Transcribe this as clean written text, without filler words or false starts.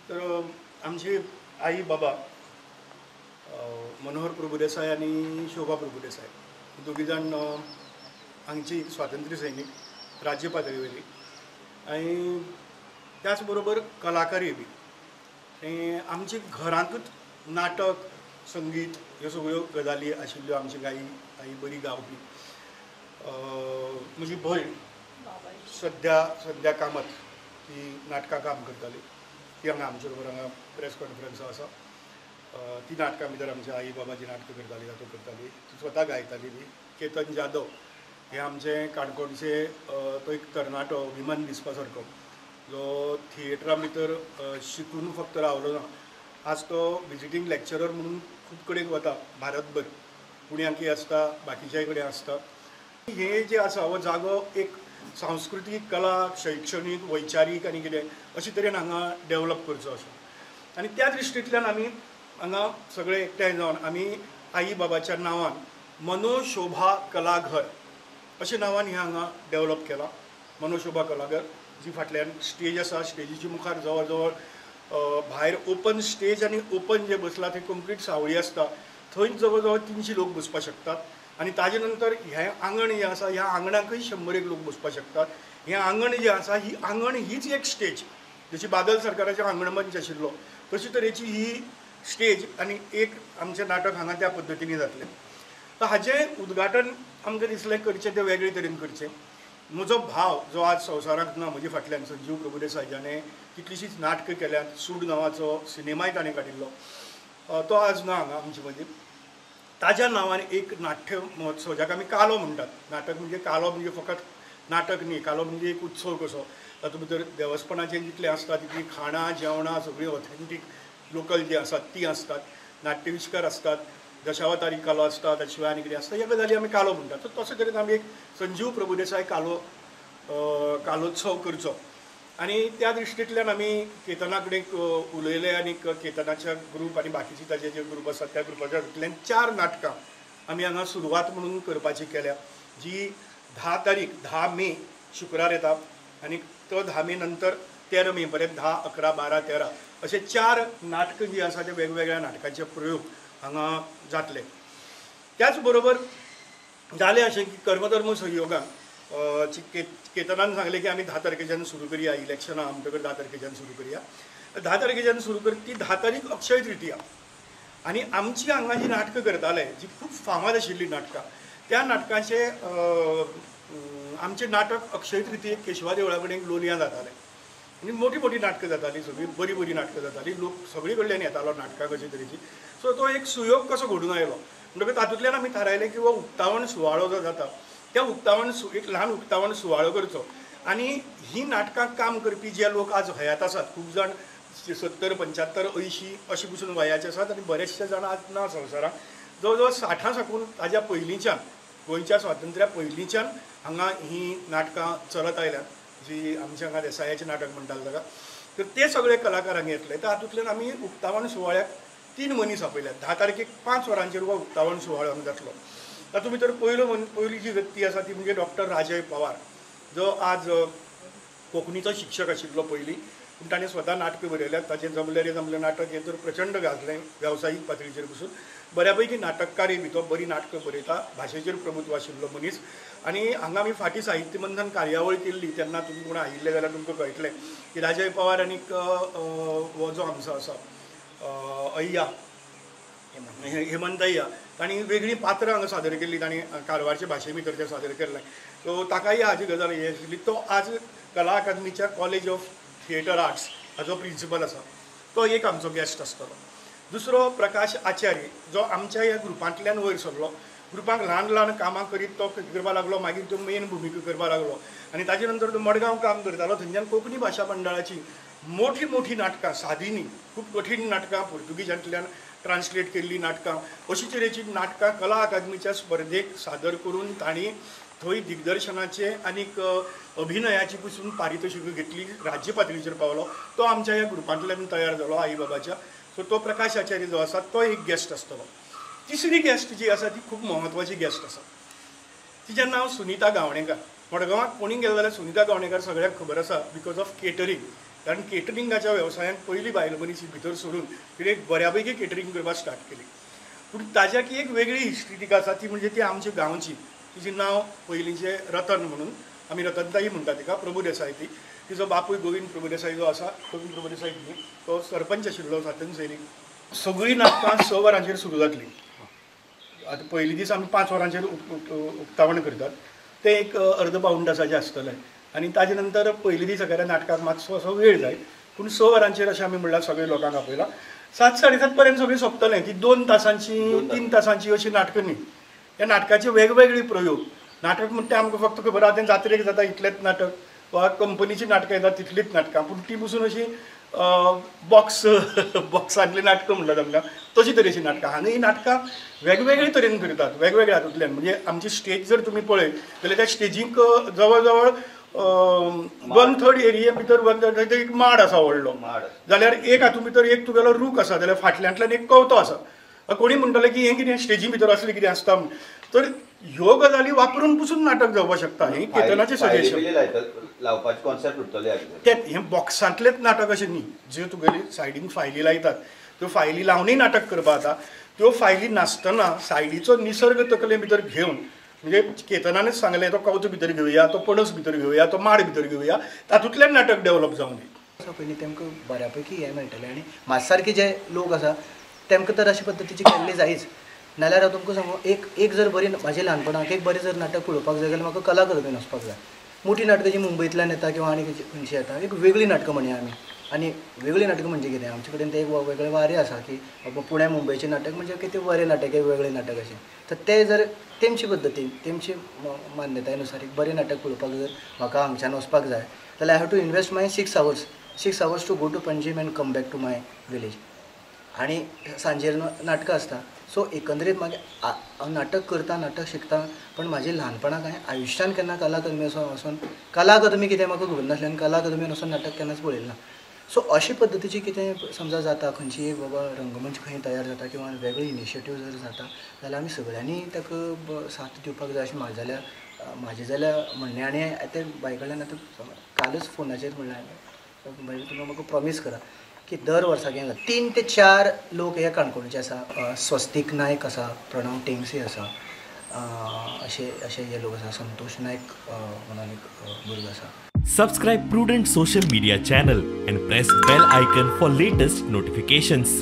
तर आमची आई बाबा मनोहर प्रभुदेसाय आनी शोभा प्रभुदेसाय दोगी जाण हांगची स्वातंत्र्य सैनीक राज्य पातळी वयली आनी त्याच बरोबर कलाकारय बी. आनी आमच्या घरांतूच नाटक संगीत ह्यो सगळ्यो गजाली आशिल्ल्यो. आमची आई आई बरी गावपी. म्हजी भयण सद्या सद्या कामत ती नाटकां काम करताली. ती हांगा आमचे बरोबर हांगा प्रेस कॉन्फरन्स आसा. ती नाटकां भितर आमच्या आई बाबा जी नाटकां करताली तातूंत करताली. ती स्वता गायताली बी. केतन जाधव हे आमचे काणकोणचे तो एक तरणाटो अभिमान दिसपा सारको जो थिएटरा भितर शिकून फक्त रावलो ना, आज तो विजिटींग लेक्चरर म्हणून खूब कडेन वता भारतभर, पुण्याकय आसता, बाकीच्याय कडेन आसता. हे जे आसा हो जागो एक सांस्कृतीक कला शैक्षणीक वैचारीक आनी कितें अशे तरेन हांगा डेवलप करचो असो. आनी त्या दृश्टींतल्यान आमी हांगा सगळे एकठांय जावन आमी आई बाबाच्या नांवान मनोशोभा कलाघर अशें नांवान हें हांगा डेवलप केलां. मनोशोभा कलाघर जी फाटल्यान स्टेज आसा, स्टेजीच्या मुखार जवळ जवळ भायर ओपन स्टेज आनी ओपन जे बसला थंय कंप्लीट सावळी आसता, थंय जवळ जवळ 300 लोक बसपाक शकतात. आनी ताजे नंतर हें आंगण जें आसा ह्या आंगणाकय 100 लोक बसपाक शकतात. हें आंगण जें आसा ही आंगण हीच एक स्टेज, जशी बादल सरकाराचें आंगणमंच आशिल्लो तशी तरेची ही स्टेज आनी एक आमचें नाटक हांगा त्या पद्दतीन जातलें. तर हाजें उद्घाटन आमकां दिसलें करचें तें वेगळे तरेन करचें. म्हजो भाव जो आज संवसारांत ना म्हजे फाटल्यान संजीव प्रभुदेसाय ज्याणें कितलींशींच नाटकां केल्यांत, सूड नांवाचो सिनेमाय ताणें काडिल्लो, तो आज ना हांगा आमचे मदीं. ताज्या नांवान एक नाट्य महोत्सव जाका आमी कालो म्हणटात. नाटक म्हणजे कालो म्हणजे फकत नाटक न्ही, कालो म्हणजे एक उत्सव कसो. तातूंत भितर देवस्पणाचें जितलें आसता तितलीं खाणां जेवणां सगळीं ऑथेंटीक लोकल जी आसात ती आसतात, नाट्यविश्कार आसतात, दशावतारी कालो आसता, ताचे शिवाय आनी कितें आसता, ह्या गजाली आमी कालो म्हणटात. तर तशे तरेन आमी एक संजीव प्रभुदेसाय कालो कालोत्सव करचो आनी त्या दृश्टींतल्यान आमी केतना कडेन उलयले आनी केतनाच्या ग्रूप आनी बाकीचे ताजे जे ग्रूप आसात त्या ग्रुपाच्या भितरल्यान 4 नाटकां आमी हांगा सुरवात म्हणून करपाची केल्या, जी 10 तारीख 10 मे शुक्रार येता आनी तो 10 मे नंतर 13 मे पर्यंत 10, 11, 12, 13 अशे 4 नाटकां जी आसा ते वेगवेगळ्या नाटकांचे प्रयोग हांगा जातले. त्याच बरोबर जालें अशें की कर्मधर्म सहयोगान केतनान सांगलें की आमी 10 तारखेच्यान सुरू करया इलेक्शनां, म्हणटकर 10 तारखेच्यान सुरू करया. 10 तारखेच्यान सुरू कर ती 10 तारीख अक्षय तृतीया आनी आमची हांगा जी नाटकां करताले जी खूब फामाद आशिल्लीं नाटकां, त्या नाटकांचे आमचें नाटक अक्षय तृतीयेक केशवा देवळा कडेन लोलयां जातालें आनी मोटी मोटी नाटकां जातालीं, सगळीं बरीं बरीं नाटकां जातालीं, लोक सगळी कडल्यान येतालो नाटकां कशे तरेची. सो तो एक सुयोग कसो घडून आयलो म्हणटकच तातूंतल्यान आमी थारायलें की हो उक्तावण सुवाळो जो जाता त्या उक्तावण एक ल्हान उक्तावण सुवाळो करचो आनी ही नाटकां काम करपी जे लोक आज हयात आसात, खूब जाण 70, 75, 80 अशे पसून वयाचे आसात आनी बरेचशे जाण आज ना संवसारांत, जवळ जवळ 60 साकून ताज्या पयलींच्यान गोंयच्या स्वातंत्र्या पयलींच्यान हांगा ही नाटकां चलत आयल्यात, जी आमच्या हांगा देसायाचें नाटक म्हणटाले ताका. तर ते सगळे कलाकार हांगा येतले. तर हातूंतल्यान आमी उक्तावण सुवाळ्याक 3 मनीस आपयल्यात. 10 तारखेक 5 वरांचेर हो उक्तावण सुवाळो हांगा जातलो. तातूंत भितर पयली जी व्यक्ती आसा ती म्हणजे डॉक्टर राजय पवार, जो आज कोंकणीचो शिक्षक आशिल्लो पयलीं, पूण ताणें स्वता नाटकां बरयल्यात. ताचें जमलें रे जमलें नाटक हें तर प्रचंड गाजलें वेवसायीक पातळीचेर पसून. बऱ्यापैकी नाटककारय बी तो बरीं नाटकां बरयता, भाशेचेर प्रभुत्व आशिल्लो मनीस. आनी हांगा आमी फाटीं साहित्य मंथन कार्यावळ केल्ली तेन्ना तुमी कोण आयिल्ले जाल्यार तुमकां कळटलें की राजय पवार आनीक हो जो आमचो आसा अय्या हेमंत अय्या, तांणी वेगळीं पात्रां हांगा सादर केल्लीं, तांणी कारवारचे भाशे भितर तें सादर केल्लें. सो ताकाय हाजी गजाल ही आशिल्ली. तो आज कला अकादमीच्या कॉलेज ऑफ थिएटर आर्ट्स हाजो प्रिंसिपल आसा, तो एक आमचो गेस्ट आसतलो. दुसरो प्रकाश आचार्य जो आमच्या ह्या ग्रुपांतल्यान वयर सरलो, ग्रुपांक ल्हान ल्हान कामां करीत तो करपाक लागलो, मागीर तो मेन भुमिका करपाक लागलो आनी ताजे नंतर तो मडगांव काम करतालो. थंयच्यान कोंकणी भाशा मंडळाची मोठी मोठी नाटकां, सादी न्ही, खूब कठीण नाटकां, पुर्तुगीजांतल्यान ट्रान्सलेट केल्लीं नाटकां, अशी तरेची नाटकां कला अकादमीच्या स्पर्धेक सादर करून तांणी थंय दिग्दर्शनाचे आनीक अभिनयाची पसून पारितोशिकां घेतली, राज्य पातळीचेर पावलो. तो आमच्या ह्या ग्रुपांतल्यान तयार जालो आई बाबाच्या. सो तो प्रकाश आचार्य जो आसा तो एक गेस्ट आसतलो. तिसरी गेस्ट जी आसा ती खूब म्हत्वाची गेस्ट आसा, तिचें नांव सुनीता गावणेकर. मडगांवाक कोणी गेले जाल्यार सुनीता गावणेकर सगळ्यांक खबर आसा because of catering. कारण केटरिंगाच्या वेवसायांत पयली बायल मनीस भितर सोडून तिणें एक बऱ्या पैकी केटरिंग करपाक स्टार्ट केली. पूण ताज्या की एक वेगळी हिस्ट्री तिका आसा, ती म्हणजे ती आमच्या गांवची. तिचें नांव पयलींचें रतन म्हणून आमी रतनताई म्हणटा तिका, प्रभू देसाय ती. तिचो बापूय गोविंद प्रभुदेसाई जो आसा, गोविंद प्रभुदेसाई न्ही, तो सरपंच आशिल्लो सातन सैरी. सगळीं नाटकां 6 वरांचेर सुरू जातलीं. आतां पयलीं दीस आमी 5 वरांचेर उक्तावण करतात, तें एक अर्द पाऊण तासाचें आसतलें आनी ताजे नंतर पयलीं दीस सगळ्या नाटकाक मातसो असो वेळ जाय. पूण 6 वरांचेर अशें आमी म्हणल्यार सगळे लोकांक आपयला, 7 साडे 7 पर्यंत सगळें सोंपतलें. ती 2 तासांची 3 तासांची अशी नाटकां न्ही. ह्या नाटकाचे वेगवेगळे प्रयोग. नाटक म्हणटा तें आमकां फक्त खबर आसा तें जात्रेक जाता इतलेंच नाटक वा कंपनीची नाटकां येतात तितलींच नाटकां. पूण ती पसून अशी बॉक्स बॉक्सांतलीं नाटकां म्हणटात आमकां, तशी तरेचीं नाटकां. हांगा हीं नाटकां वेगवेगळे तरेन करतात, वेगवेगळ्या हातूंतल्यान. म्हणजे आमची स्टेज जर तुमी पळयत जाल्यार त्या स्टेजीक जवळ जवळ 1/3 एरिये भितर 1/3 एक माड आसा व्हडलो, जाल्यार एक हातूंत भितर एक तुगेलो रूख आसा, जाल्यार फाटल्यांतल्यान एक कवथो आसा. कोणी म्हणटले की हें कितें स्टेजी भितर असलें कितें आसता, तर ह्यो गजाली वापरून पसून नाटक जावपाक शकता. हें केतनाचें सजेशन लावपाचें कॉन्सेप्ट उरतलें. तें हें बॉक्सांतलेंच नाटक अशें न्ही, ज्यो तुगेली सायडीन फायली लायतात त्यो फायली लावनूय नाटक करपाक जाता. त्यो फायली नासतना सायडीचो निसर्ग तकले भितर घेवन, म्हणजे केतनानच सांगलें तो कवथो भितर घेवया, तो पणस भितर घेवया, तो माड भितर घेवया, तातूंतल्यान नाटक डेवलप जावं दी. पयलीं तेमकां बऱ्या पैकी हें मेळटलें आनी म्हाज्या सारके जे लोक आसा तेमकां तर अशे पद्दतीची केल्ली जायच. नाल्यार हांव तुमकां सांगू, एक एक जर बरी म्हाजे ल्हानपणाक एक बरें जर नाटक पळोवपाक जाय जाल्यार म्हाका कला अकादमीन वचपाक जाय. मोठी नाटकां जी मुंबयतल्यान येता किंवा आनी खंयची येता, एक वेगळी नाटकां म्हणया आमी. आनी वेगळीं नाटकां म्हणजे कितें, आमचे कडेन तें एक वेगळें वारें आसा की बाबा पुण्या मुंबयचें नाटक म्हणजे कितें बरें नाटक, एक वेगळें नाटक अशें. तर तें जर तेमचे पद्दतीन तेमचे मान्यताये नुसार एक बरें नाटक पळोवपाक जर म्हाका हांगच्यान वचपाक जाय जाल्यार I have to invest my 6 hours, 6 hours to go to Panjim and come back to my village. आनी सांजेर नाटकां आसता. सो एकंदरीत मागीर हांव नाटक करता, नाटक शिकता, पण म्हाजे ल्हानपणाक हांवें आयुश्यान केन्ना कला अकादमी वचून, कला अकादमी कितें म्हाका खबर नासलें आनी कला अकादमीन वचून नाटक केन्नाच पळयलें ना. सो अशे पद्दतीची कितें समजा जाता, खंयची एक बाबा रंगमंच खंय तयार जाता किंवा वेगळी इनिशिएटीव जर जाता जाल्यार आमी सगळ्यांनी ताका साथ दिवपाक जाय अशें म्हाजें जाल्यार म्हाजें जाल्यार म्हणणें. आनी तें बाय कडल्यान आतां कालच फोनाचेर म्हणलें हांवें, बाय तुमी म्हाका प्रॉमीस करा की दर वर्साक हें 3 ते 4 लोक हे काणकोणचे आसा. स्वस्तीक नायक आसा, प्रणव टेंगसे आसा, अशे अशे हे लोक आसा, संतोष नायक म्हणून एक भुरगो आसा. Subscribe Prudent social media channel and press bell icon for latest notifications.